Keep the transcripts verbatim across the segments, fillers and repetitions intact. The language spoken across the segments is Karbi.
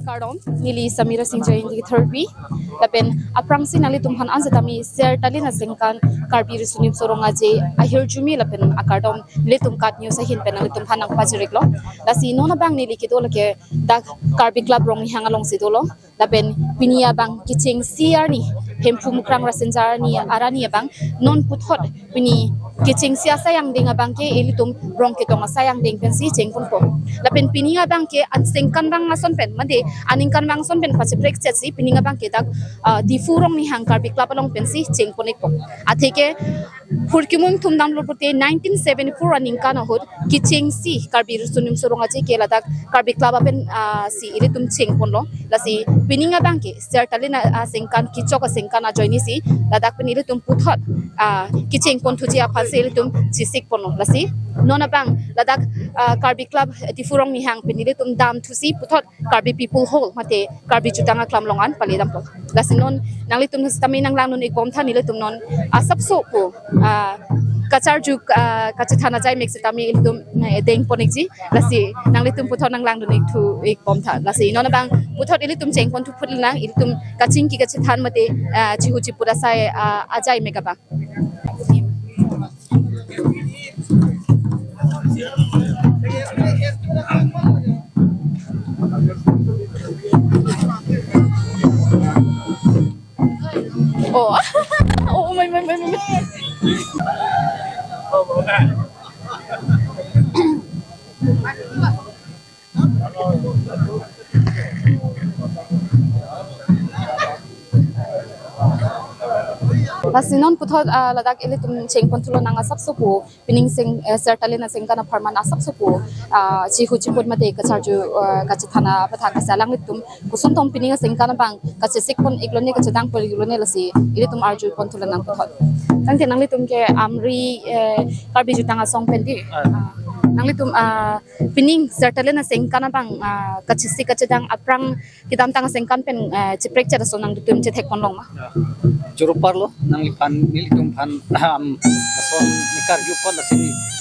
Kardom, neli Samira Singh Jain di third B. Lapen aphrangsi nanglitum aphan an setame Sertalin aningkan Karbi Riso Nimso Rong Aje ahirjume lapen akardom nelitum KAT News ahin pen nanglitum aphan nangpajir-iklo. Lasi non abang neli kedo lake dak Karbi Club Ronghang alongsi dolo. Lapen pini abang kechengsi arni Hemphu Mukrang Rasinja arni arani abang non puthot pini kechengsi asai angdeng abang ke ilitum rong ketong asai angdeng pensi chengponpo. Lapen pini abang ke aningkan vang ason pen, mate aningkan vang ason pen pacheprek chetsi pini abang ke dak, ah, Diphu Ronghang Karbi Club along pensi chengpon-ikpo. Atheke phurkimung thumdamlo pute nineteen seventy-four aningkan ahut kechengsi Karbi Riso Nimso Rong Aje ke ladak Karbi Club apen, ah, si ilitum chengponlo. Lasi pini abang ke Sertalin a, aningkan kechok aningkan ajoinesi ladak pen ilitum puthot, ah, kechengpon thuji aphansi ilitum chesikponlo. Lasi non abang ladak, ah, Karbi Club Diphu Ronghang pen ilitum damthusi puthot Karbi People Hall mate Karbi Jutang Aklam along an paledampo. Lasi non nanglitum setame nanglangdun-ikbomtha, nelitum non asapso pu, ah, kacharju, ah, kachethan ajaimek setame ilitum, eh, dengpon-ikji. Lasi nanglitum puthot nanglangdun-ikthu-ikbomtha. Lasi non abang puthot ilitum chengponthu phutlang, ilitum kachingki kachethan mate, ah, chihu chiput asai, ah, ajaimek abang. Oh. Oh, my, my, my, my. Lasi non puthot, ah, ladak ilitum chengponthulonang asapso pu, pining seng, eh, Sertalin aningkan apharman asapso pu, ah, chihu chiput mate kacharju, eh, kachethan apathak asi alanglitum koson tong pining aningkan abang kachesikpon-iklone, kachedangpon-iklone, lasi ilitum arjuponthulanang puthot. Tangte nanglitum ke Amri, eh, Karbi Jutang Asong pen di. Ah. Ah, nanglitum, ah, pining Sertalin aningkan abang, ah, kachesik kachedang aphrang kedamtang aningkan pen, eh, cheprekchet ason nanglitum chethekponlong ma? Ya. Choro parlo, nangliphan, nelitum aphan, ahem, ason ne karjupon lasi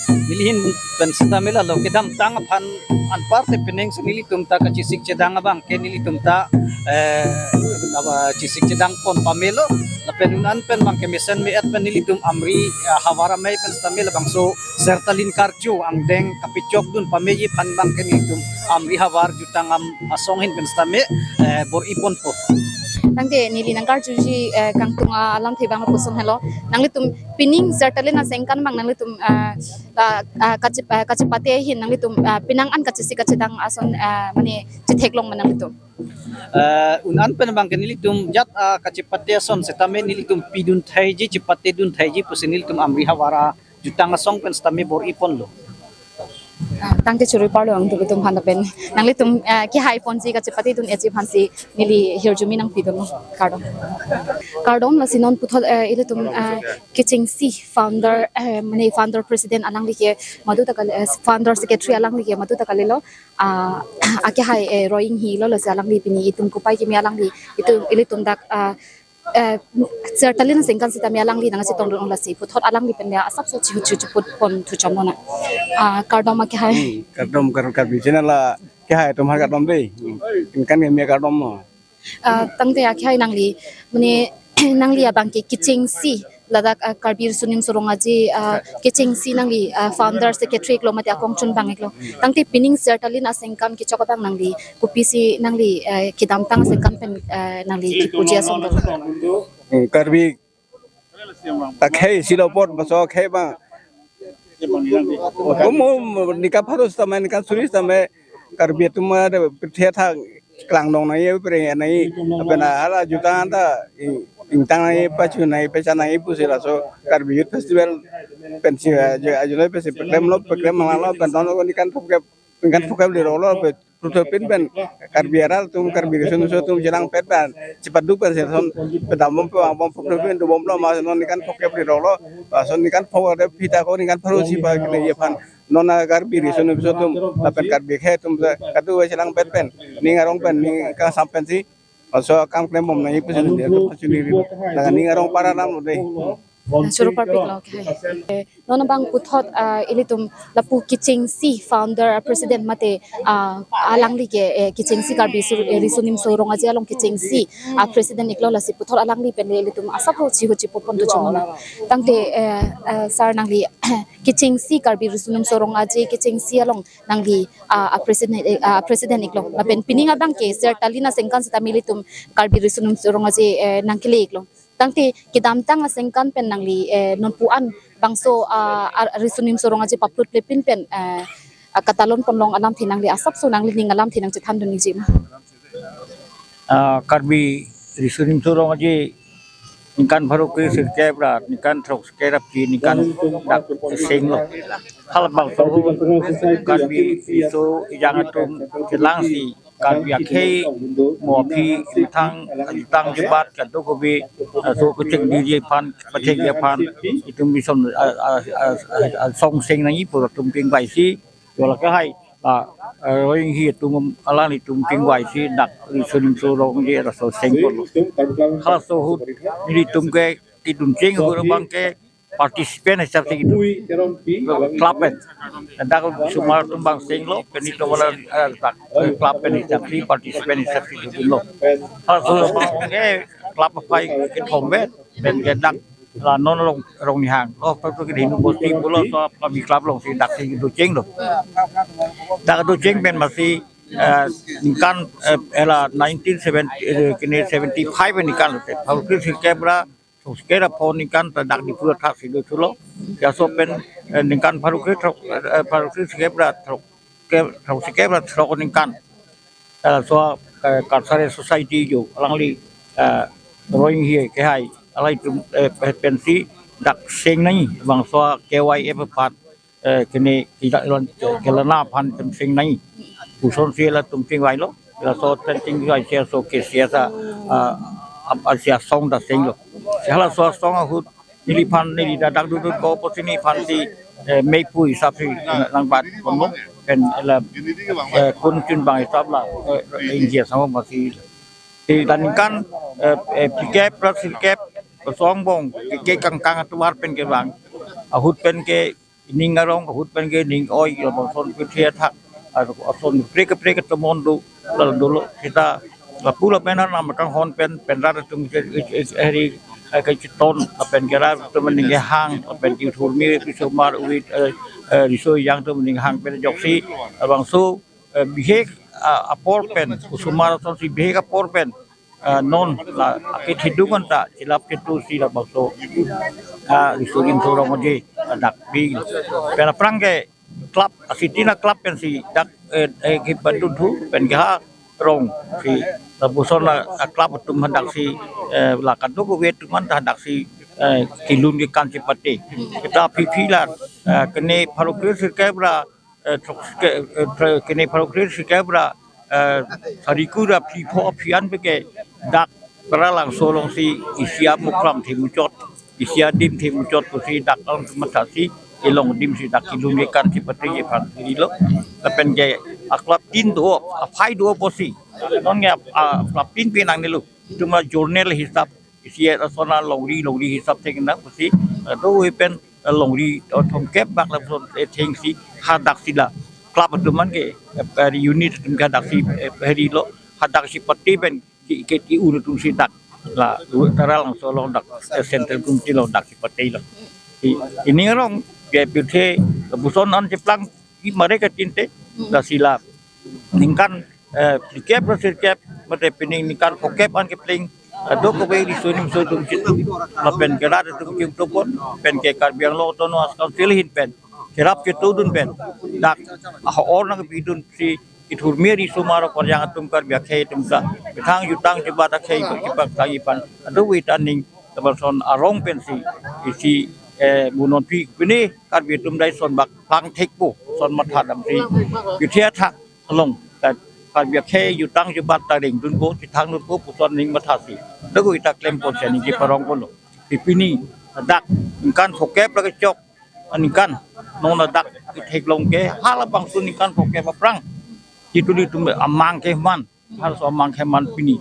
neli hin pen setame lalo kedamtang aphan anparsi penang si nelitum ta kachesik chedang abang ke nelitum ta, eh, apa, chesik chedangpon pamelo, lapen un-an pen abang ke mesen me-et pen nelitum Amri, eh, havar amei pen setame labangso Sertalin karju angdeng kapechokdun pameji aphan abang ke nelitum Amri havar Jutang Am Asong ahin pen setame, eh, bor-iponpo. Tangte neli nangkarjuji, eh, kangtung alamthe abang koson helo. Nanglitum pining Sertalin aningkan abang nanglitum, eh, ah, ah, kache-, ah, kachepate ahin nanglitum, ah, penang an kachesik kachedang ason, ah, mane chetheklong ma nanglitum? Eh, un-an pen abang ke nelitum jat, ah, kachepate ason setame nelitum pidun thaiji, chepatedun thaiji pusi nelitum Amri havar Jutang Asong pen setame bor-iponlo. Ah, tangte choro parlo, ang tubitum aphan pen nanglitum, ah, kehaiponji kachepatedun-etji aphansi neli hirjume nangpidun, kardom. Kardom, lasi non puthot, eh, ilitum, eh, kechengsi founder, eh, mane founder president alangli ke madu ta kali, eh, founder secretary alangli ke madu ta kalilo, ah, akehai, eh, Roing helo, lasi alangli pini itum kopai kimi alangli itum ilitum dak, ah, eh, Sertalin aningkan setame alangli nangchetongdun lasi puthot alangli pen ya asapso chihu chihu chiputponthu chomlonang. Ah, kardom akehai. Hmm, kardom kar-, Karbi channel akehai atum aphan kardom dei. Hmm. Aningkan kimi kardom mo. Ah, tangte akehai nangli, mane nangli abang ke kechengsi ladak, ah, Karbi Riso Nimso Rong Aje, ah, kechengsi nangli, ah, founder secretary-iklo mate akongchun bang-iklo. Tangte pining Sertalin aningkan kechok abang nangli kopisi nangli, eh, kedamtang aningkan pen, eh, nangli kipuji ason do? Hmm, Karbi akhei silo apot, bangso akhei abang. Komo aningkan pharo setame, aningkan suri setame Karbi atum ada pirthe athak klangnong nangji, pere nangji, lapen hala jutang ta ing-, ingtang nangji, pachu nangji, pecha nangji pusi laso Karbi Youth Festival pensi, ah, aju-, ajuloi pensi peklemlo, peklem manglo, pen ton aningkan phongkep, aningkan phongkep le rolo, pe- Puthot pin pen Karbi arat atum, Karbi Riso Nimso atum chelangpet pen chepaduk pensi lason pedambom pe vangbom puthot pin dobomlo, ma non aningkan phongkep le rolo, lason aningkan phongkep phita ko aningkan pharo si pakile aphan non a Karbi Riso Nimso atum lapen Karbi akhei atum kadokave chelangpet pen ning arong pen ning kangsam pensi laso akam klembom nangji pusi neli atum pachuniri, laga ning arong para lam lo dei. Choro parpiklo ke. Eh, non abang puthot, ah, ilitum lapu kechengsi founder, ah, president mate, ah, alangli ke, eh, kechengsi Karbi Sur-, eh, Riso Nimso Rong Aje along kechengsi, ah, president iklo, lasi puthot alangli pen ilitum asap ho chiho chipo pon tu chomona. Tangte, eh, eh, sir, nangli kechengsi Karbi Riso Nimso Rong Aje kechengsi along nangli, ah, ah, president, eh, ah, president iklo. Lapen pining abang ke sir Talina Sengkan sitame ilitum Karbi Riso Nimso Rong Aje, eh, nangkele iklo. Tangte kedamtang asengkan pen nangli, eh, nonpu-an bangso, ah, ah, Riso Nimso Rong Aje paplut lepin pen, eh, ah, katalon ponlong alamthe nangli asapso nanglining alamthe nangchethan dun ikji ma? Ah, Karbi Riso Nimso Rong Aje ningkan pharo kre sirkep ra ningkan throk sirkep ra phli ningkan dak senglo. Halabangso Karbi Riso Ejang atum chelangsi Karbi akhei mo aphi methang ajutang jubat kadokave, ah, so kecheng diri aphan pacheng aphan itum bison, ah, ah, ah, ah, song seng nangji pu atum pingvaisi, jola ke hai, ah, ah, Roing hi atum alanglitum pingvaisi dak Riso Nimso Rong Aje laso seng ponlo. Halaso ahut nelitum ke kedun cheng ahut abang ke participant hisap si kedo. Club pen. Dak osomar atum bang senglo, pen itum wala, eh, dak, eh, club pen hisap si, participant hisap si dodunlo. Halaso abang ke club aphai kethom pen, pen ke dak la non Rong, Rong Nihang. Lo, pen ke Hindupur si pulo, so kami club alongsi dak si kedo chenglo. Dak kedo cheng pen masi, eh, ningkan, eh, ela nineteen seventy, eh, kene seventy five ningkan lote. Pharo kre sirkep ra throk sirkep ra pho ningkan ta dak Diphu athak si dothulo. Laso pen, eh, ningkan pharo kre throk, eh, pharo kre sirkep ra throk ke, throk sirkep ra throk ningkan, eh, so, eh, Cultural Society jo alangli, eh, Roing hi ke hai alangtum, eh, pe-, pensi dak seng nangji bangso K Y F aphan, eh, kene kita ilon kelana aphan itum seng nangji. Pusonsi latum pingvailo. Laso pen pingvai si laso ke si asa, ah, ap-, asi asong ta senglo. Si halaso asong ahut neliphan neli dak dodun ko pusi neliphan si, eh, meipu hisap si nangbat ponlo. Pen la, eh, kun chun bang hisap la, eh, ingjir sama masi. Si dan ningkan, eh, eh, phlikep ra sirkep kosong bong ke, kekangkang atovar pen kevang. Ahut pen ke ining arong, ahut pen ke ining oi, labangson pirthe athak, ah, ason prek prek atomon do, lal dolo, seta lapu lapen anam kanghon pen, pen rat atum ke, eh, eh, heri, eh, kechiton, lapen ke rat atum aning kehang, lapen ke thurmi, risomar, uvit, eh, eh, Riso Ejang atum aning hang pen ajoksi, labangso, eh, bihek, ah, apor pen, osomar asonsi bihek apor pen, ah, non la akethedung anta chelap chetu si labangso, ah, Riso Nimso Rong Aje dak pi. Pen aphrang ke club, asitin a-club pensi dak, eh, eh, kepadun thu pen ke ha rong si lapuson la a-club atum hadak si, eh, la kadokave atum anta hadak si, eh, kelun kekan chepate. Kita aphi aphi la, eh, kene pharo kre sirkep ra eh, throk ke, eh, thre-, kene pharo kre sirkep ra, eh, sariku ra phli pho aphi an pen ke dak Taralangso alongsi isi amokram the muchot, isi adim the muchot pusi dak along matha si, elong adim si dak kelun kekan si pati ke phan si lo. Lapen ke a-club tin do, aphai do pusi. Non ke a, a-club tin pen nangnelo. Itum a-journal hisap, isi asona longri, longri hisap thek nang pusi, eh, do pen, eh, longri, eh, thomkep bak lapuson, eh, thengsi hadak si la club atum an ke, eh, per unit atum ke hadak si, eh, heri lo, hadak si pati pen ki, ki, ki un atum si dak la Taralangso along dak, eh, central committee along dak si pati lo. I, ining arong ke pirthe lapuson an cheplang i mare ke tinte, lasi la ningkan, eh, phlikep ra sirkep, mate pining ningkan phokep an kepling, eh, dokave Riso Nimso atum chitu, lapen ke rat atum chingtupon, pen ke Karbi Anglong Autonomous Council ahin pen cherap chetudun pen dak a-hor nangpidun si kethurmi risomar Karjang atum Karbi akhei atum ta methang jutang jubat akhei chipak tang ipan adu wit aning lapuson arong pensi isi, eh, bu non pi pini Karbi atum dai son bak plang thekpo, son matha damsi, juthe athak along, ta Karbi akhei jutang jubat ta rengdunpo, chethang dunpo puson ning mathasi. Dago ita klempon si aning cheparong ponlo. Pi pini dak ningkan phokep ra kechok aningkan non dak ketheklong ke halabangso ningkan phokep aphrang. Itu di tum amang ke man, halaso amang ke man pini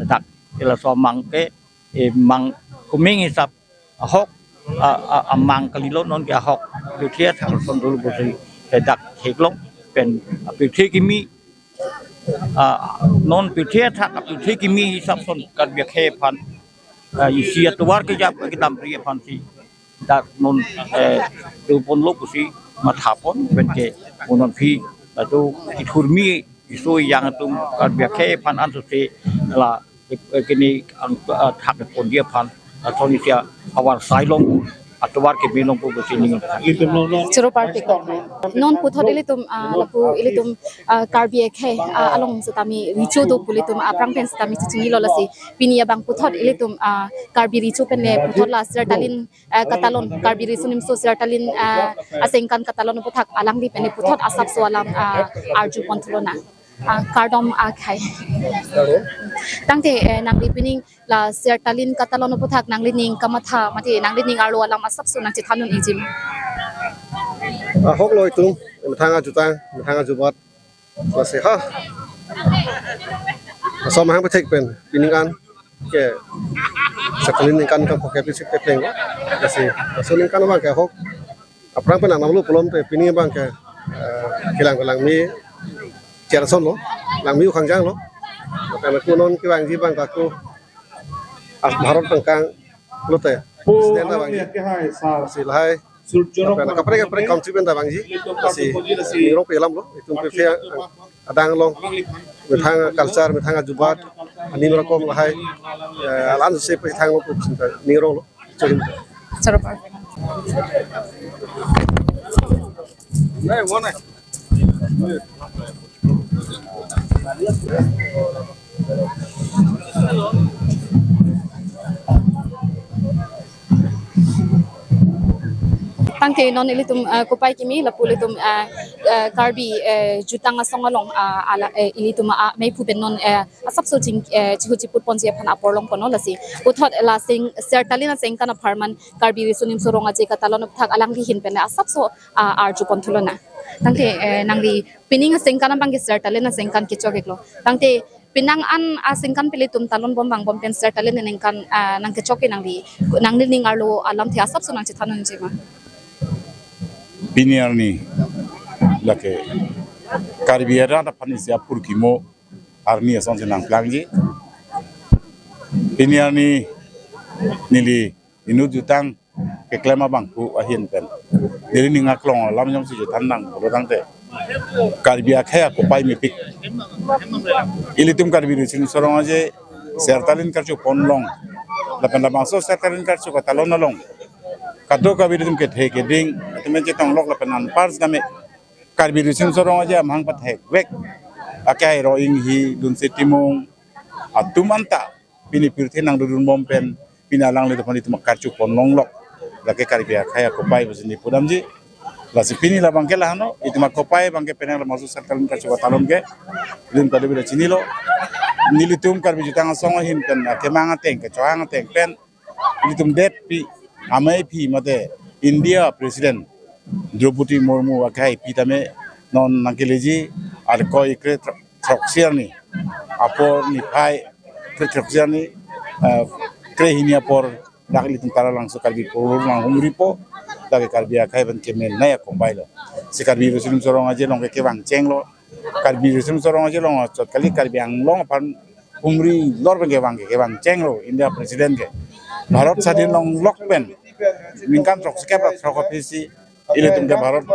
dak. Halaso amang ke, eh, mang kuming hisap ahok a, a, amang kalilo, non ke ahok pirthe athak ason dolo pusi, eh, dak theklong pen, ah, pirthe kimi, ah, non pirthe athak, ah, pirthe kimi hisap ason Karbi akhei aphan, ah, isi atovar kejap kedam ri aphan si dak non, eh, do ponlo pusi mathapon pen ke mo non aphi, ah, do ithurmi iso yang atum Karbi akhei aphan ansose la, eh, kini ang, ah, thak ponji aphan, ah, thon isi avar sai long, atovar keme long pu pusi ning. Choro parpik. Non puthot ilitum, ah, lapu ilitum, ah, Karbi akhei, ah, along setame recho do pu ilitum aphrang pen setame chechinilo, lasi pini abang puthot ilitum, ah, Karbi recho pen le puthot la Ser Talin, ah, katalon, Karbi Riso Nimso Ser Talin, ah, aningkan katalon aputhak alangli pen le puthot asapso alam, ah, arju ponthu lonang. Ah, kardom akhei. Tangte, eh, nangli pining la Ser Talin katalon aputhak nanglining kamatha mate nanglining arlo alam asapso nangchethan un-eji ma? Ahok lo itum, methang ajutang, methang ajubat. Lasi ha, asom hang pethek pen pining an ke Ser Talin aningkan kangphok kepisi kepeng. Lasi laso aningkan abang ke ahok. Aphrang pen nang nanglo pulote pini abang ke, eh, kelang kelangme cherson lo, langme ukhang jang lo. Lapen ako non kevangji abang ke ako, ah, Bharat angkang lote, President ta vangji. Lasi lahai, lapen kaprek kaprek country pen ta vangji. Lasi ning arong pe alam lo, itum pirthe adang along methang culture, methang ajubat, anim rakom lahai, eh, alam se pe thang lo, ning arong lo. Choro parpik. Tangte non ilitum, eh, kopai kimi lapu ilitum, eh, eh, Karbi, eh, jutang asong along, ah, ala, eh, ilitum, ah, meiphu pen non, eh, asapso ching, eh, chihu chiput ponji aphan apor long ponlo, lasi puthot la sing Ser Talin aningkan apharman Karbi Riso Nimso Rong Aje katalon aputhak alangli ahin pen asapso, ah, arju ponthu lonang. Tangte, eh, nangli pining aningkan abang ke Ser Talin aningkan kechok-iklo. Tangte penang an aningkan pen ilitum talon bom vangbom pen Ser Talin aningkan, ah, nangkechok-ik nangli, nanglining arlo alamthe asapso nangchethan un-eji ma? Pini arni lake Karbi arat aphan isi apurkimo arni asonsi nangplangji. Pini arni neli inut jutang keklem abangphu ahin pen neli ning aklong alam jongsi chethan nang pulo tangte, Karbi akhei akopai mepik. Ilitum Karbi Riso Nimso Rong Aje Ser Talin karcho pon along, lapen labangso Ser Talin karcho katalon along kadokave ilitum kethe keding atum chetong lok, lapen anpar setame Karbi Riso Nimso Rong Aje amahang pathekvek akhei Ro Inghi, Lunse Timung atum anta pini pirthe nangdodun bom pen pini alanglitum aphan itum karcho pon longlok. Lake Karbi akhei akopai pusi neli pudamji. Lasi pini labang ke lahenlo, itum akopai abang ke penang labangso Ser Talin karcho katalon ke itum kadokave ta chinilo. Nelitum Karbi jutang asong ahin pen akemang ateng, kechohang ateng pen ilitum detpi ameiphi mate India President Droupadi Murmu akhei pi tame non nangkeleji, Arkoi kre throksi arni apor, niphai kre throksi arni, eh, kre hini apor dak ilitum Taralangso Karbi Purul nanghumripo, dak Karbi akhei pen kemenei akopai lo. Si Karbi Riso Nimso Rong Aje along ke kevangchenglo, Karbi Riso Nimso Rong Aje along chot kali, Karbi Anglong aphan humri lor pen kevang ke, kevangchenglo India President ke. Bharat sadhin longlok pen ningkan throksi kep ra throk aphi si ilitum ke Bharat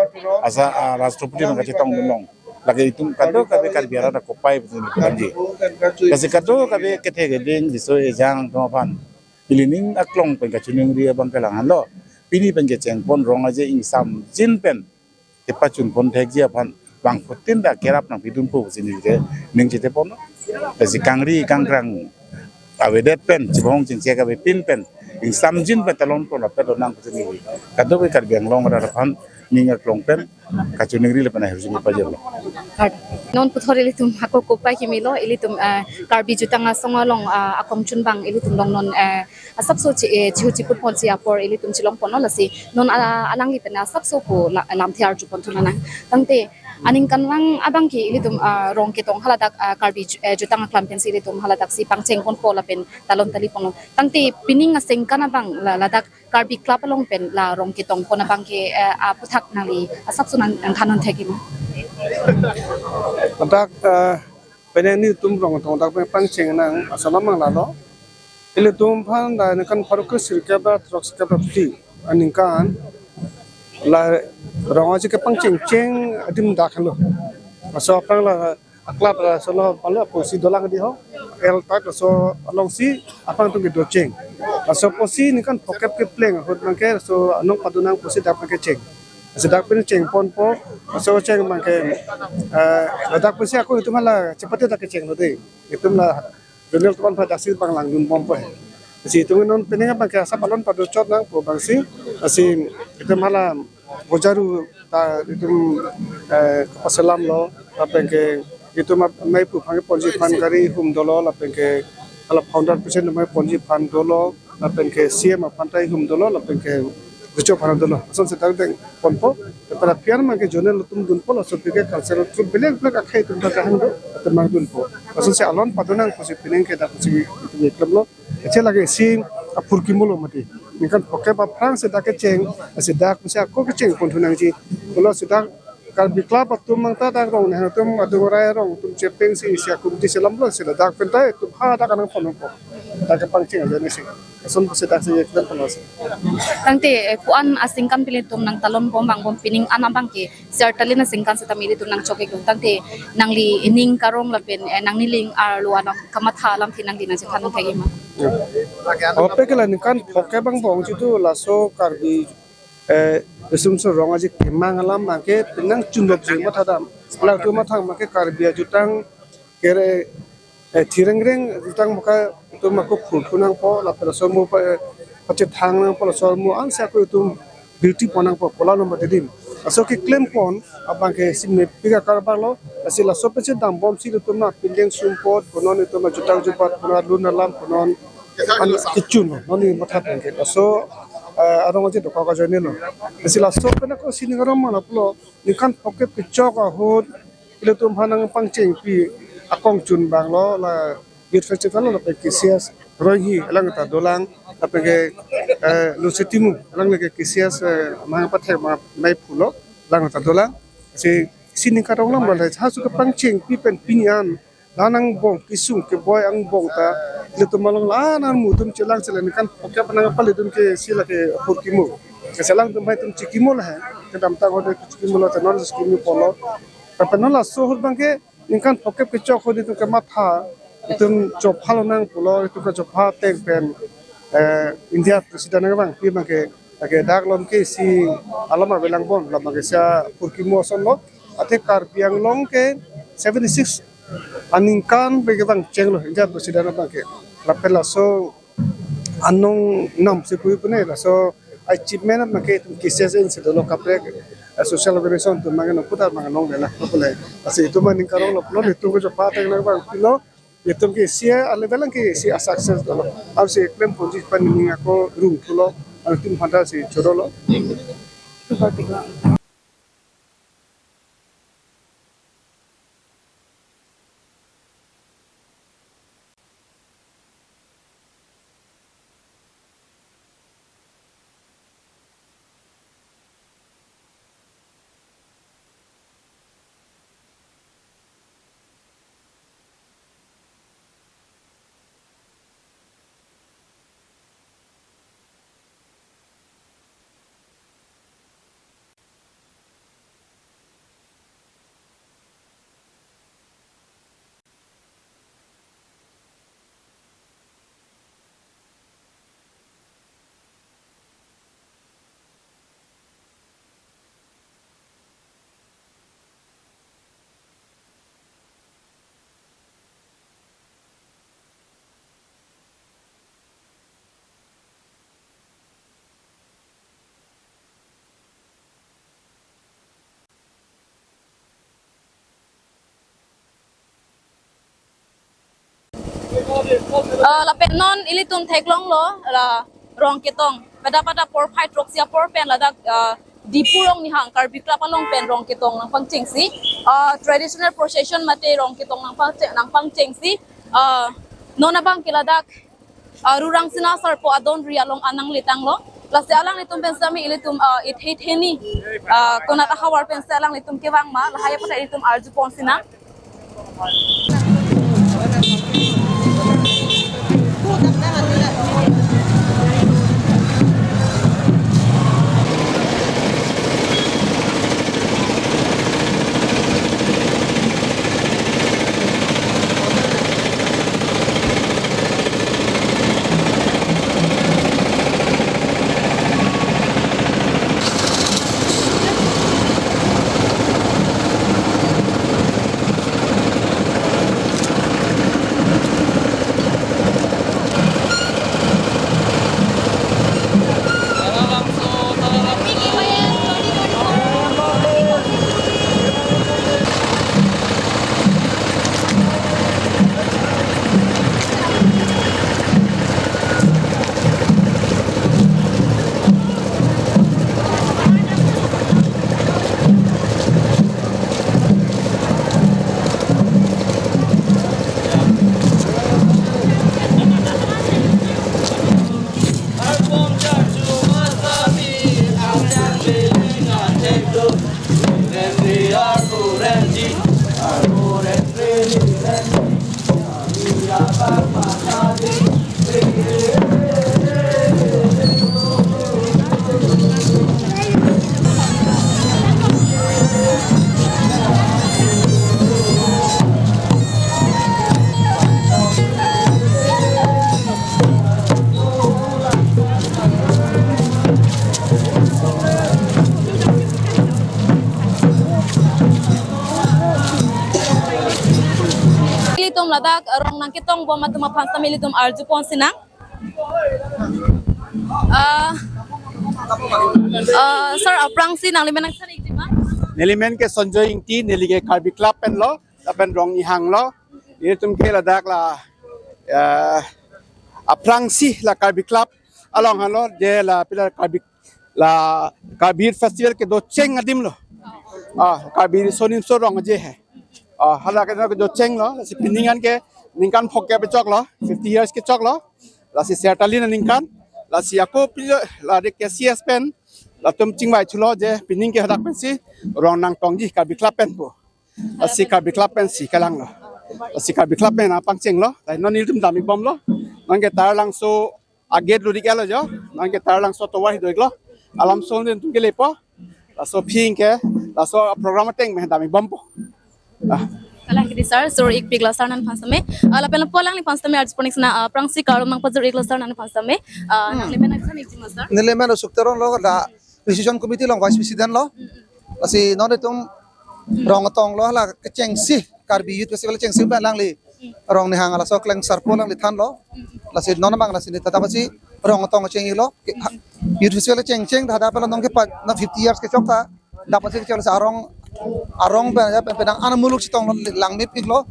asa, ah, Rashtrapati nangkachetongdun long. Lake itum kadokave Karbi arat akopai pusi neli pudamji. Lasi kadokave kethe keding, riso ejang atum aphan ilining aklong pen kachiningri abang ke lahenlo. Pini pen kecheng pon Rong Aje ingsamjin pen kepachun pon thekji aphan bangphutin ta kerap nangpidunpo pusi neli ke ning chethe ponlo. Lasi kangri kangkrang avedet pen, chibahong chingchek avepin pen, ingsamjin pen talon pon lapet lonang pusi neli kadokave Karbi Anglong arat aphan ning aklong pen kachiningri lapen ahirjume pajirlo. Non puthot ilitum ako kopai kimi lo, ilitum, eh, Karbi jutang asong along, ah, akongchun abang ilitum long non, eh, asapso chi-, eh, chihu chiput ponji apor ilitum chelong ponlo, lasi non, ah, alangli pen asapso pu la-, lamthe arju ponthu lonang. Tangte Aningkanvang abang ke ilitum, ah, Rongketong haladak, ah, Karbi ju-, eh, jutang aklam pensi ilitum haladak si pangcheng ponpo lapen talon tali ponlo. Tangte pining aningkan abang la-, ladak Karbi Club along pen la Rongketong pon abang ke, eh, aputhak nangli asapso nang, nangthan un thekji ma? Ladak, eh, penang nelitum Rongketong dak pen pangcheng nang asalam mang lalo. Ilitum aphan dak aningkan pharo kre sirkep ra throk sirkep ra phli aningkan la Rong Aje kepangcheng cheng adim dak helo. Laso aphrang la a-club laso lo pale apotsi dolang di ho. L tak laso alongsi aphrang atum kedo cheng. Laso apotsi aningkan phokep kepleng ahut abang ke laso anong padonang apotsi dak abang ke cheng. Laso dak pen cheng ponpo, laso cheng abang ke, eh, ladak pensi ako itum hala chepate dak kechenglo dei. Itum la zonal atum aphan daksi abang langdun bompo he. Lasi itum non penang abang ke asap alon pado chot nangpo abangsi, lasi itum hala bojaru ta itum, eh, kapaselamlo, lapen ke itum ap-, amei aphu aphan ke ponji aphan gari hum dolo, lapen ke hala founder president amei ponji aphan dolo, lapen ke C M aphan ta hum dolo, lapen ke Ducho aphan dolo. Asonsi dak deng ponpo, para pian abang ke zonal atum dunpo, laso aphi ke cultural troupe belek belek akhei atum ta kahang do, atum abang dunpo. Asonsi alon padonang apotsi penang ke dak apotsi itum klemlo. Eche lake isi aphurkimo lo mati. Aningkan phokep aphrang si dak kecheng, si dak si ako kecheng pon thu nangji. Pulo si dak Karbi Club atum abang ta dak Rong Nehang atum adung rai Rong atum chepeng si isi akum di selamlo si ladak pen ta itum hadak anang ponpo. Dak kepangcheng aja nisi. Ason si dak si klem ponlo si. Tangte, eh, ko-an aningkan pen ilitum nangtalon bom vangbom pining an abang ke Sertalin aningkan setame ilitum nangchok-iklo tangte nangli ining karong lapen, eh, nangniling arlo anong kamatha alamthe nangli nangchethan un thekji ma? Ope ke la aningkan phokep angbong chitu laso Karbi, eh, esumso Rong Aje kemang alam abang ke penang chunlop jeng matha dam. Latum mathang abang ke Karbi ajutang kere, eh, thirengreng jutang maka itum ako phurthu nangpo, lapen laso mo pa, eh, pachethang nangpo, laso mo ansi ako itum birti pon nangpo, pola nomor dedim. Laso keklem pon abang ke si mepik akar abang lo, lasi laso pensi dambomsi itum na pindeng sumpot, punon itum ajutang jubat, punon alun alam, punon an kechun lo, non ni matha tangke. Laso, eh, arong aje dokok ajoine lo. Lasi laso pen ako sining arong mana pulo, aningkan phokep kechok ahut, ilitum aphan nangpangchengpi akongchun abang lo, la Youth Festival lo, lapen K C S Roihi alang ta dolang, lapen ke, eh, Lusi Timung alang le ke K C S, eh, amahang pathek ma mei phulo, alang ta dolang. Si, sining karong alam lo, hasu kepangchengpi pen pini an la angbong kesung keboi angbong ta ilitum along la nang mutum chelang chelang aningkan phokep nangpali atum ke si lake aphurkimo. Keselang atum hai atum chikimo lahai. Kedamtang ahut chikimo lo, ta non chikimo ponlo. Lapen non laso ahut abang ke aningkan phokep kechok ahut itum kematha, itum chopha lonang pulo, itum kechopha ateng pen, eh, India president nangvangpi abang ke, ke dak along ke isi alam avelang bon, alam ke isi aphurkimo ason lo, athe Karbi Anglong ke seventy six aningkan pen kevang chenglo India president abang ke. Lapen laso anong nam si kui pune, laso achievement abang ke itum K C S N si dolo kaprek, eh, social organization atum abang ke nang putar abang anong dela pule. Lasi itum aningkan arong lo pulo, itum kechopha ateng nangvangpilo, itum ke isi a level abang ke isi a success dolo. Ansi klem ponji pen ning ako rung thulo, itum aphan ta si chodolo. Ah, lapen non ilitum theklonglo la Rongketong. Pada pada porphai throksi apor pen ladak, ah, Diphu Rongnihang Karbi Club along pen rong ketong nangpangchengsi, ah, traditional procession mate rong ketong nangpangcheng, nangpangchengsi, ah, non abang ke ladak, ah, Rurang Sena Sarpo adon ri along an nanglitanglo. Lasi alanglitum pen sami ilitum, ah, ithei theni, ah, konat ahavar pensi alanglitum kevang ma, lahai apathai ilitum arjupon sinang. Ilitum ladak rong nangketongbom atum aphan sami ilitum arjupon sinang. Ah, ah, sir, aphrangsi nanglimen nangthan ikji ma? Nelimen ke Sanjoy Ingti, neli ke Karbi Club penlo, lapen Rongnihang lo. Ilitum ke ladak la, ah, aphrangsi la Karbi Club along henlo, je la pila Karbi, la Karbi Youth Festival kedocheng adim lo. Ah, Karbi Riso Nimso Rong Aje he. Ah, hala ke kedocheng lo, lasi pining an ke ningkan phongkep kechok lo, fifty years kechok lo. Lasi sertalin aningkan, lasi ako pilo, la de K C S pen, latum chingvai thulo je pining ke hadak pensi rong nangtongji Karbi Club pen pu. Lasi Karbi Club pensi kelang lo. Lasi Karbi Club pen nangpangcheng lo. Lasi non ilitum dam-ikbom lo. Non ke Taralangso agate lo dik lo jo. Non ke Taralangso tovar hido-ik lo. Alam son den tum ke lepo. Laso aphi ke, laso program ateng me dam-ikbompo. Ah. Kalang kedi sir, sur-ikpik lo sir nangphan sami. Ah, lapen lapu alangliphan sami arjupon ik sinang, ah, aphrangsi kardom nangpajir-ik lo sir nangphan sami. Ah, Hmm. nanglimen nangthan ikji ma sir? Nelimen Sukteron lo, la Precision Committee along Vice President lo. Lasi non itum rong tonglo, la kechengsi Karbi Youth Festival chengsi pen alangli Rongnihang laso Kleng Sarpo alangli thanlo. Lasi non abang lasi neli ta adap si rong tong chenglo. Ke-, ha, Youth Festival chengcheng ta adap lo non ke pa, non fifty years kechok ta. Adap si kechok si arong, arong pen ya pen, pen an muluk chetong lo, langmepik lo.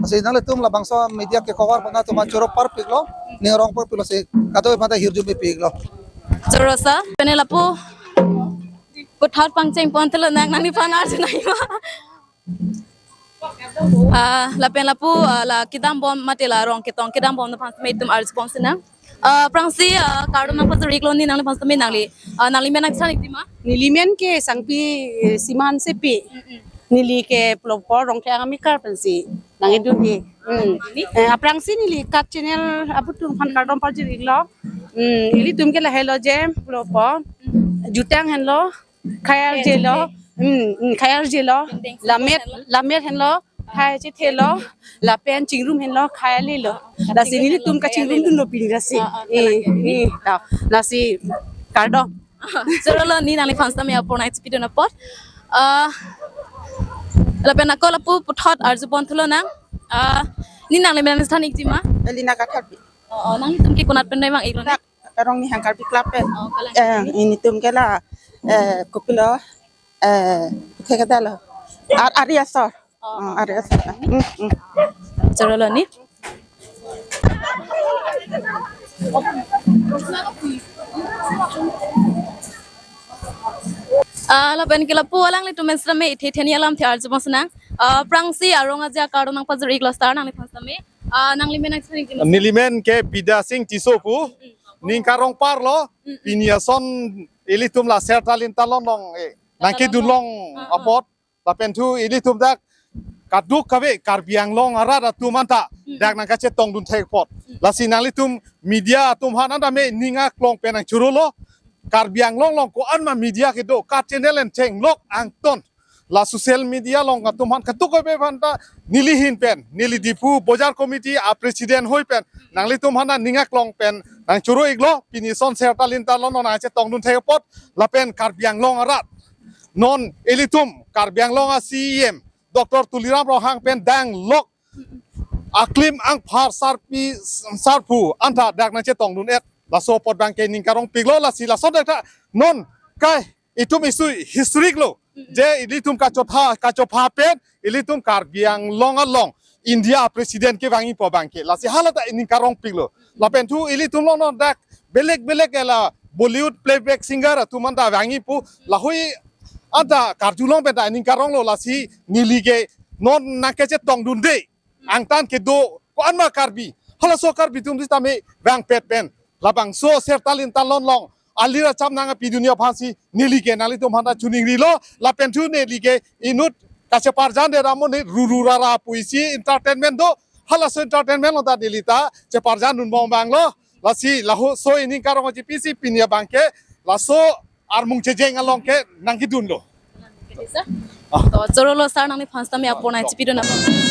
Lasi nanglitum labangso media ke cover pen atum choro parpik lo. Ning rong parpik lo si kadokave aphan ta hirjumpik lo. Choro sir, pini lapu puthot pangchengpon thulo nang, nangliphan arju nangji ma? Ah, lapen lapu, ah, la kedambom mate la rong ketong kedambom nangphan sami itum arjupon sinang. Ah, aphrangsi, ah, kardom nangpajir-ik lo, ne nangliphan sami nangli, ah, nanglimen nangthan ikji ma? Nelimen ke Sangpi, eh, Siman Sepi. Neli ke pulo apor Rongthe Angamikar pensi nangkedun he. Hmm. Eh, aphrangsi neli KAT channel aputhak aphan kardom pajir-ik lo. Hmm, ilitum ke lahelo je pulo apor jutang henlo, khei arjelo, hmm, hmm, khei arjelo, lammet, lammet henlo, khei chethelo, lapen chingrum henlo, khei lelo. Lasi nelitum kachingrum dunlo pini lasi. Ah, ah, eh, eh, ta. Lasi kardom. Choro lo, ne nangliphan sami apor nangchipidun apot. Ah, lapen ako lapu puthot arjupon thulo nang. Ah, ne nanglimen nangthan ikji ma? Elina Kathar. Oh, oh, nanglitum ke konat pen dai vang-ik lo ne? Rongnihang Karbi Club pen. Oh, kalang. Eh, ilitum ke la, eh, kopilo, eh, ke kadalo. Ar-, ari asor. Oh, oh, ari asor. Hmm, hmm. Choro lo ne. Ah, lapen ke lapu alanglitum men sitame ithe theni alamthe arjupon sinang. Ah, aphrangsi arong aja akardom nangpajir-iklo sir nangliphan sitame. Ah, nangli men nangchiniji ma sir? Neli men ke Bidya Sing Tisso pu. Mm, mm. Ning karong parlo, Mm, mm. pini ason ilitum la Sertalin Talon along, eh, Sertalin nangkedun along. Ah, ah. apot. Lapen thu ilitum dak kaduk kave Karbi Anglong arat atum anta Mm. dak nangkachetongdun thek apot. Mm. Lasi nanglitum media atum aphan anta me ning aklong pen nangchorolo. Karbi Anglong along ko-an ma media kedo, ka channel en chenglok angton. La social media along atum aphan kaduk kave aphan ta neli ahin pen, neli Diphu Bojar Committee a president ahoi pen, nanglitum aphan ning aklong pen nangchoro-iklo, pini ason Sertalin Talon along nangchetongdun thek apot, lapen Karbi Anglong arat. Non ilitum Karbi Anglong a C E M Doctor Tuliram Ronghang pen danglok aklim angphar sarpi sarpo anta dak nangchetongdun-et. Laso apot abang ke ning karongpiklo, lasi lason dak ta non kai itum isi historic lo. Je ilitum kachotha, kachopha pen ilitum Karbi Anglong along India president kevangji pu abang ke. Lasi hala ta ning karongpiklo. Lapen thu ilitum along non dak belek belek la Bollywood playback singer atum anta vangji pu lahei anta karjulong pen ta ning karonglo, lasi neli ke non nangkachetongdunde angtan kedo ko-an ma Karbi, halaso Karbi atum sitame vangpet pen labangso Sertalin Talon along alir acham nangpidunji aphansi neli ke nanglitum aphan ta choningrilo. Lapen thu neli ke inut kacheparjande ramon ne ruru rara pusi entertainment do, halaso entertainment along ta neli ta cheparjandunbom abanglo. Lasi laso ining karong chipisi pini abang ke laso armung chejeng along ke nangkedunlo. Ah. To chorolo sir nangliphan sitame apor nangchipidun apot.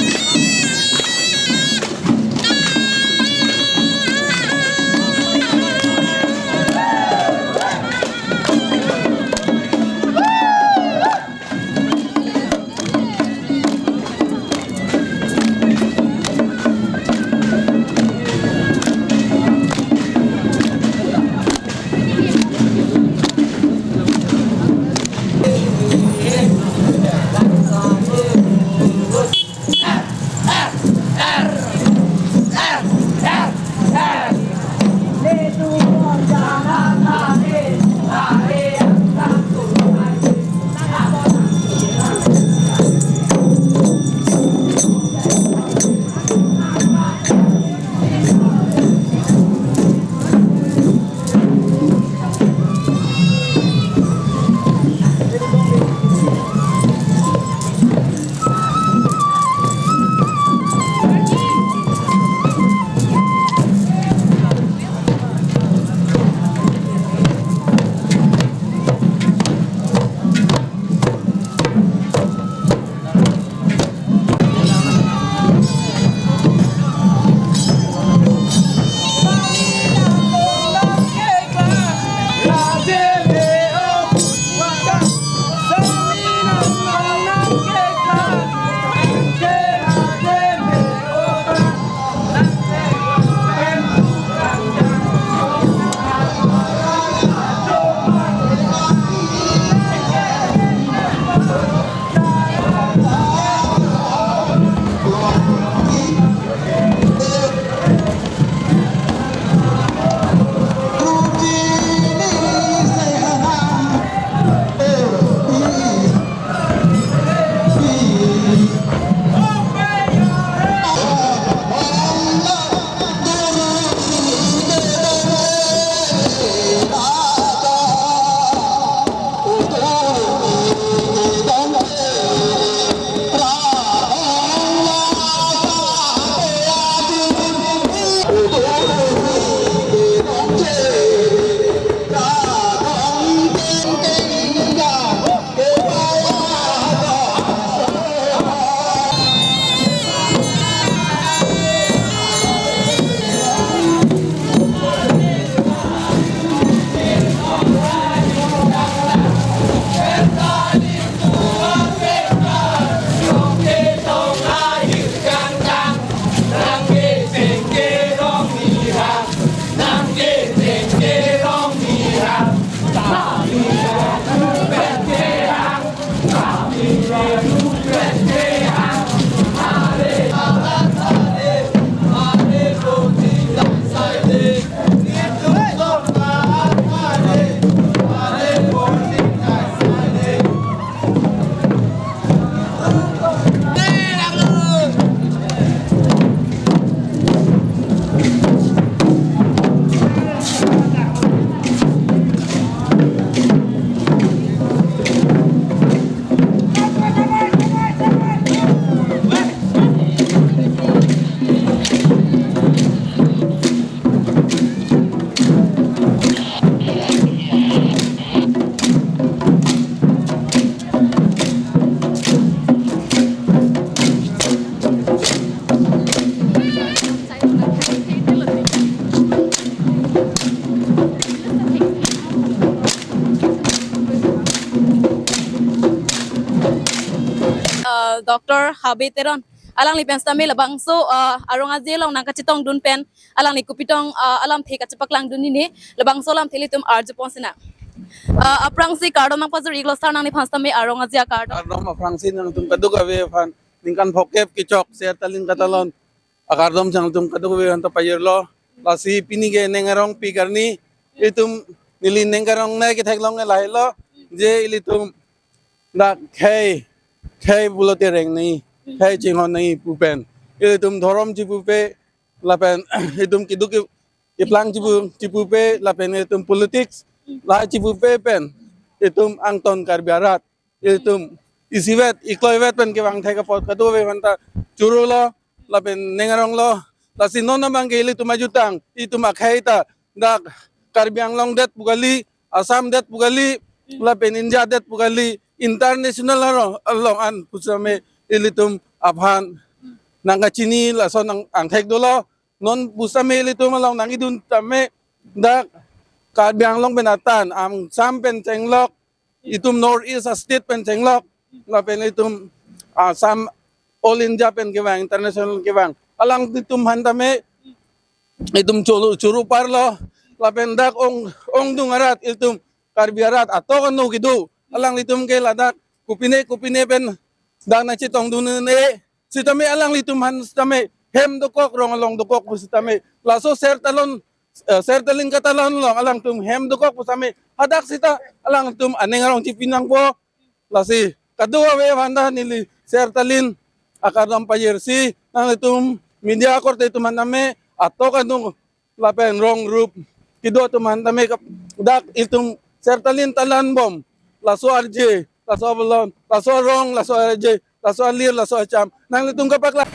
Doctor Habe Teron. Alangli pen sitame labangso, ah, arong aje along nangkachetongdun pen alangli kopitong, ah, alamthe kachepaklangdun nine, labangso alamthe ilitum arjupon sinang. Ah, aphrangsi kardom nangpajir-iklo sir nangliphan sitame arong aje akardom. Kardom aphrangsi nangtum kadokave aphan ningkan phokep kechok Ser Talin Katalon akardom nangtum kadokave aphan ta pajirlo. Lasi pini ke ning arongpi karni, itum neli ning arong nai ketheklong lahelo, je ilitum dak khei, khei pulote reng nangji, khei chinghon nangji pu pen, ilitum dhorom chipupe, lapen itum keduk ke-, keplang chipu, chipupe, lapen itum politics la chipupe pen, itum angton Karbi arat, itum isivet, ikloivet pen kevang thek apot kadokave aphan ta chorolo, lapen ning aronglo. Lasi non abang ke ilitum ajutang, itum akhei ta dak Karbi Anglong det pu kali, Assam det pu kali, lapen India det pu kali, international aro along an pusitame ilitum aphan nangkachini lason ang, angthek dolo. Non pusitame ilitum along nangkedun tame dak Karbi Anglong pen atan, Assam pen chenglok, itum North East a-state pen chenglok, lapen itum Assam, All India pen kevang, international kevang. Alanglitum aphan tame itum choro, choro parlo, lapen dak ong, ongdung arat, itum Karbi arat atok anu kedo, alanglitum ke ladak kopine kopine pen dak nangchetongdun ne, sitame alanglitum aphan sitame hem dokok, rong along dokok pu sitame, laso Ser Talon, eh, Ser Talin Katalon along alangtum hem dokok pu sitame, hadak sita alangtum aning arong chipi nangpo. Lasi kadokave aphan ta neli Ser Talin akardom pajirsi, nanglitum media akorte atum aphan tame atok anu lapen rong rup kedo atum aphan tame kap-, dak itum Ser Talin talan bom, laso arje, laso abolon, laso arong, laso arje, laso alir, laso acham, nanglitum kapaklang.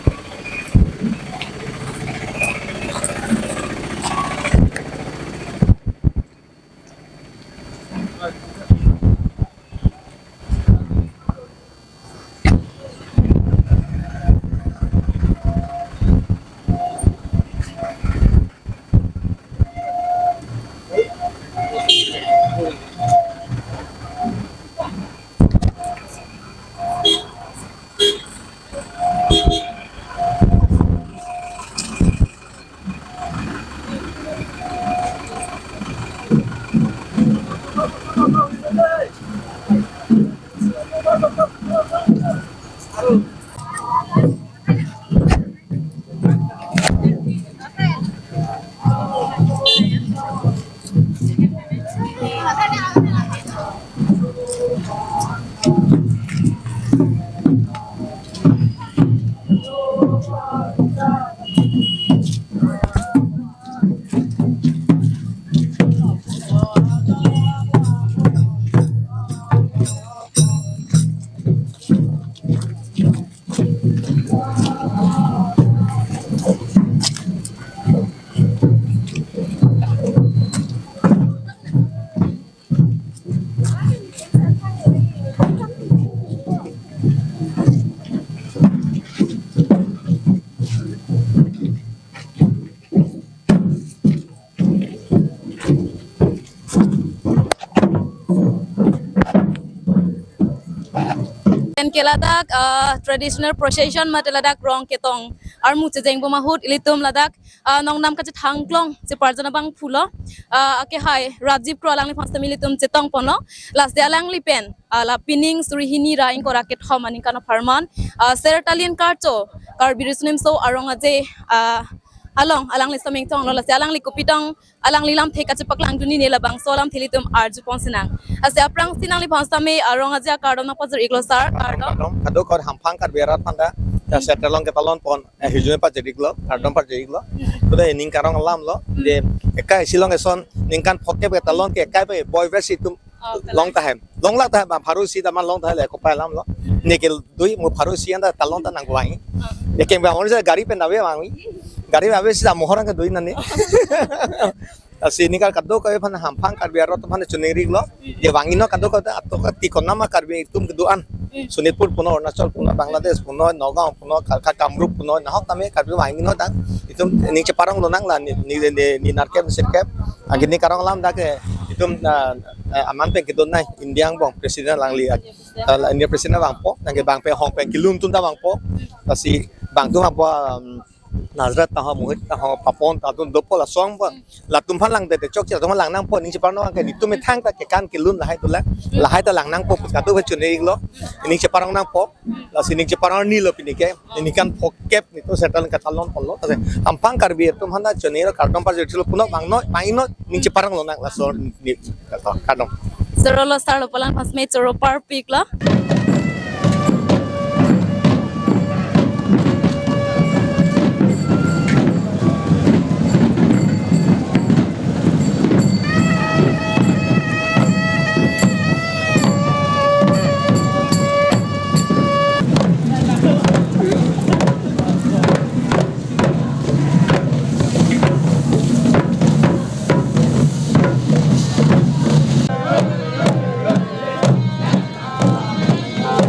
Pen ke ladak, ah, traditional procession mate ladak rong ketong armu chejeng bom ahut ilitum ladak, ah, nongnam kachethangklong cheparjan abangphu lo, ah, akehai Rajiv Kro alangliphan sitame ilitum chetongponlo. Lasi alangli pen, ah, la pining suri hini ra ingkoi ra kethom aningkan apharman, ah, Ser Talin Karcho Karbi Riso Nimso Arong Aje, ah, along alangli sitame ingtonglo. Lasi alangli kopitong alangli lamthe kachepaklangdun nine, labangso alamthe ilitum arjupon sinang. Lasi aphrangsi nangliphan sitame arong aje akardom nangpajir-iklo sir, kardom. Kardom, kadokave hamphang Karbi arat aphan ta, ya, Ser Talin Katalon pon, eh, hirjume pajir-iklo, kardom pajir-iklo. Today ning arong alam lo, je ekai isi along eson ningkan phokep ketalon ke ekai pe boy best itum Oh, long tahem. Long lak tahem, pharo isi ta man long tahem le kopai alam lo. Neke dui mo pharo isi anta talon ta nangvang. Neke ba onse gari pen ave vang. Gari ave si ta mohor ke dui nani. Lasi ningkan kadokave aphan hamphang Karbi arat aphan choningri-iklo. Je vangnon kadokave ta atok ti konama Karbi itum kedo-an. Sonitpur punon, Arunachal punon, Bangladesh punon, Nagaon punon, Ka-, Ka-, Kamrup punon, nahok tame Karbi vangnon ta. Itum ning cheparong lonang la ni, ni, ni, ni nerkep sirkep. Agini karong alam dak ke Itum, ah, ah, aman pen kedun nai India angbong president alangli, ah, India president vangpo, nangke bang pen hong pen kelun atum ta vangpo, lasi bang atum vangpo, um, Nazrat ta ho, Mohit ta ho, Papon ta atum dopo, laso angbong. Latum aphan langdet te chokche, latum aphan lang nangpo, ning cheparong nang ke, netum methang ta kekan kelun lahai dolang, lahai ta lang nangpo, pu kado ke chunei lo, ning cheparong nangpo, lasi ning cheparong ni lo pini ke, ningkan phokep netum central katalon polo, lasi ampang Karbi atum aphan ta chunei lo, kardom pajirthu lo, punok bang noi, bang noi, ning cheparong lonang laso ni, kardom. Choro lo sir, lapu alang aphan seme choro parpik lo.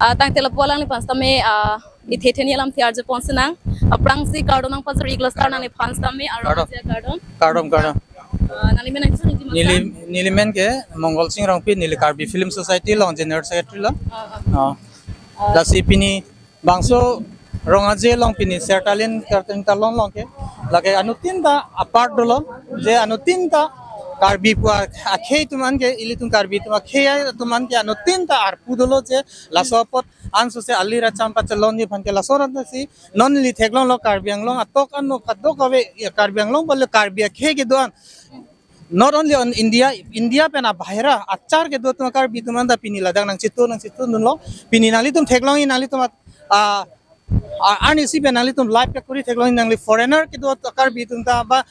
Ah, tangte lapu alangliphan sitame, ah, ithe theni alam thiar je pon sinang. Aphrangsi kardom nangpajir iklo sir nangliphan sitame, aro Kardom. Aja kardom. Kardom, kardom. Ah, nangli men nangji nangji mas Neli, neli men ke Mongol Sing Rongpi, neli Karbi Film Society along General Secretary lo. Ah, ah. Oh. Ah. Lasi pini bangso rong aje along pini Sertalin Karting Talon along ke lake anuttin ta apart dolo, je anuttin ta Karbi pu akhei atum an ke, ilitum Karbi atum akhei atum an ke anuttin ta arpu dolo, je laso apot anso se ali racham pachelonji aphan ke, laso rat si non neli theklonglo Karbi Anglong atok ano kadokave, ya, Karbi Anglong bole Karbi akhei kedo an, not only on India, India pen abahira achar kedo atum Karbi atum an ta pini ladak nangchetu nangchetu dunlo. Pini nanglitum theklongji, nanglitum at-, ah, ah, arnisi pen nanglitum live ke kuri theklongji, nangli foreigner kedo atum Karbi atum ta ba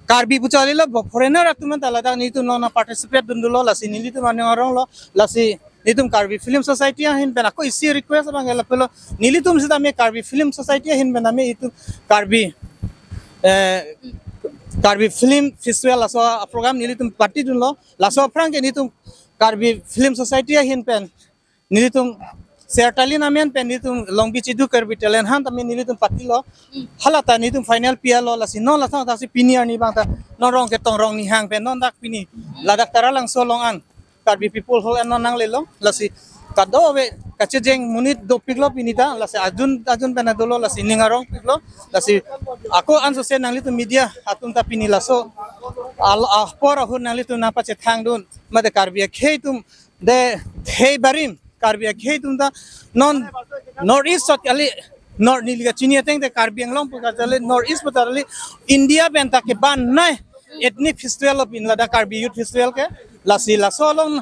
Karbi pu charlilo, bo foreigner atum an ta ladak netum along nang participate dun dolo, lasi nelitum aning arong lo, lasi netum Karbi Film Society ahin pen ako isi request abang ke lapulo, nelitum sitame Karbi Film Society ahin pen tame itum Karbi, eh, Karbi Film Festival laso program nelitum pati dunlo, laso aphrang ke netum Karbi Film Society ahin pen nelitum Sertalin amen pen netum Longbi Chidu Karbi Talent Hunt tame nelitum patilo. Hala ta netum final pi-etlo, lasi non lason ta si pini arni abang ta non rong ketong rong ni hang pen non dak pini ladak Taralangso along an Karbi People Hall an non nanglelo, lasi kadokave kachejeng monit dopiklo pini ta, lasi ajun ajun pen dolo, lasi ning arongpiklo, lasi ako anso se nanglitum media atum ta pini laso al-, apor ahut nanglitum nangpachethang dun, mate Karbi akhei atum de thei barim, Karbi akhei atum ta non North East sot kali, North neli kachini ateng te Karbi Anglong pu kacharli, North East pu charli, India pen ta keban nai ethnic festival lo pini ladak Karbi Youth Festival ke, lasi laso along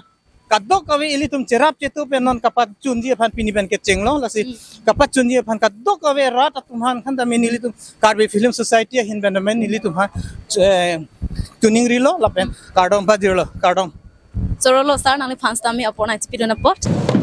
kadokave ilitum cherap chetu pen non kapachunji aphan pini pen kechenglo, lasi kapachunji aphan kadokave rat atum aphan kan tame nelitum Karbi Film Society ahin pen tame nelitum aphan, eh, tuning rilo lapen kardom pajirlo, kardom. Choro lo sir, nangliphan sitame apor nangchipidun apot.